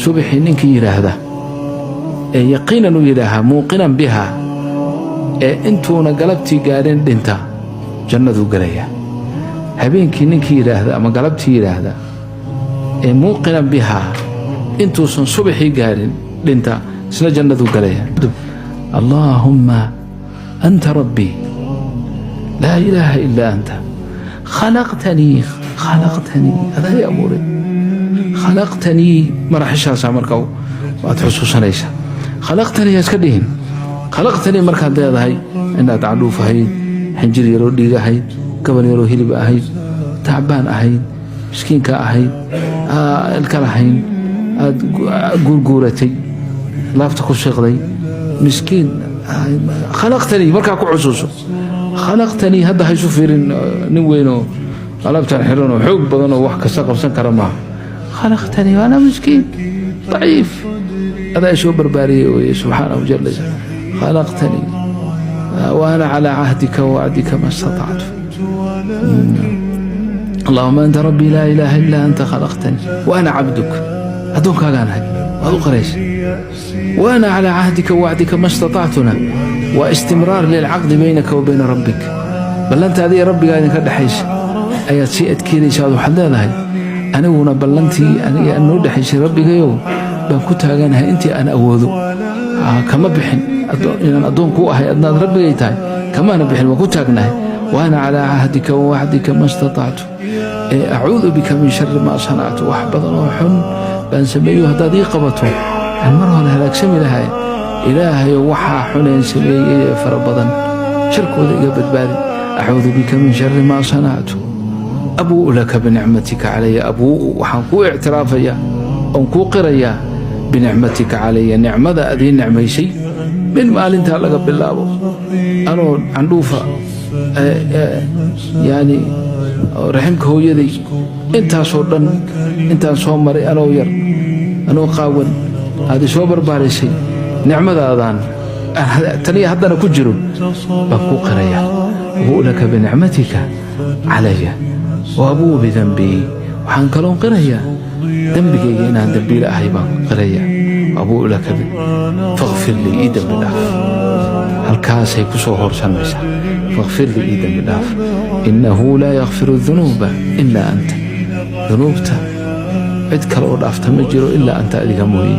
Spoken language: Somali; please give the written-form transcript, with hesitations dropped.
Subaxii ninkii yidhaahda ee yaqiinan u yidhaahaa, muuqinan biha, ee intuuna galabtii gaadhin dhinta, jannaduu gelayaa. Habeenkii ninkii yidhaahda ama galabtii yidhaahda ee muuqinan bihaa, intuusan subaxii gaadhin dhinta, isna jannaduu gelaya. اللهم أنت ربي لا إله إلا أنت خلقتني، خلقتني، adaa i abuuray، خلقتني. Maraxishaasaa marka waad xusuusanaysaa. خلقتني ha iska dhihin. خلقتني markaad leedahay, inaad candhuuf ahayd, xinjir yaroo dhiig ahayd, gaban yaroo hilib ahayd, tacbaan ahayd, miskiinka ahayd, ilka lahayn, aad guurguuratay, laafta ku shiiqday, miskiin. خلقتني markaa ku xusuuso. خلقتني hadda haysu fiirin nin weynoo alaabtaan xiran oo xoog badan oo wax kasta qabsan kara maaha. خلقتني وأنا مسكين ضعيف، adaa soo barbaariyey weye. سبحانه جل خلقتني وأنا على عهدك ووعدك ما استطعت. اللهم أنت ربي لا إله إلا أنت خلقتني وأنا عبدك، addoonkaagaan ahay, waad u qaraysa. وأنا على عهدك ووعدك ما استطعت na waa استمرار للعقد بينك وبين ربك. Ballanta adiga rabbigaa idinka dhexaysa ayaad sii adkeynaysaa. Waxaad leedahay, aniguna ballantii aniga noo dhexaysay rabbigayow baan ku taaganahay, intii aan awoodo kama bixin. Inaan addoon kuu ahay, adnaad rabbigay tahay, kamaana bixin, waan ku taagnahay. وأنا على عهدك ووعدك ما استطعت ee أعوذ بك من شر ما صنعت. Wax badan oo xun baan sameeyo, haddaad ii qabato aan mar hore halaagsami lahay. Ilaahayo, waxaa xuneen sameeyey ee fara badan sharkooda iga badbaadi. أعوذ بك من شر ما صنعت أبوء لك بنعمتك علي. أبوء, waxaan kuu ictiraafayaa oon kuu qirayaa, بنعمتك علي, nicmada aad ii nicmaysay min maalintaa laga bilaabo anoo candhuufa, yani raximka hooyaday, intaasoo dhan intaan soo maray, anoo yar, anoo qaawan aad isoo barbaarisay, nicmadaadaan taniya haddana ku jiro baan kuu qirayaa. أبوء لك بنعمتك علي وأبوء بذنبي. Waxaan kaloon qirayaa dembigayga, inaan dembiile ahay baan qirayaa. أبوء لك فاغفر لي, ii dembi dhaaf. Halkaasay ku soo hoorsanmaysaa. فاغفر لي, ii dembi dhaaf. إنه لا يغفر الذنوب إلا أنت, dunuubta cid kale oo dhaafta ma jiro, إلا أنت, adiga mooye.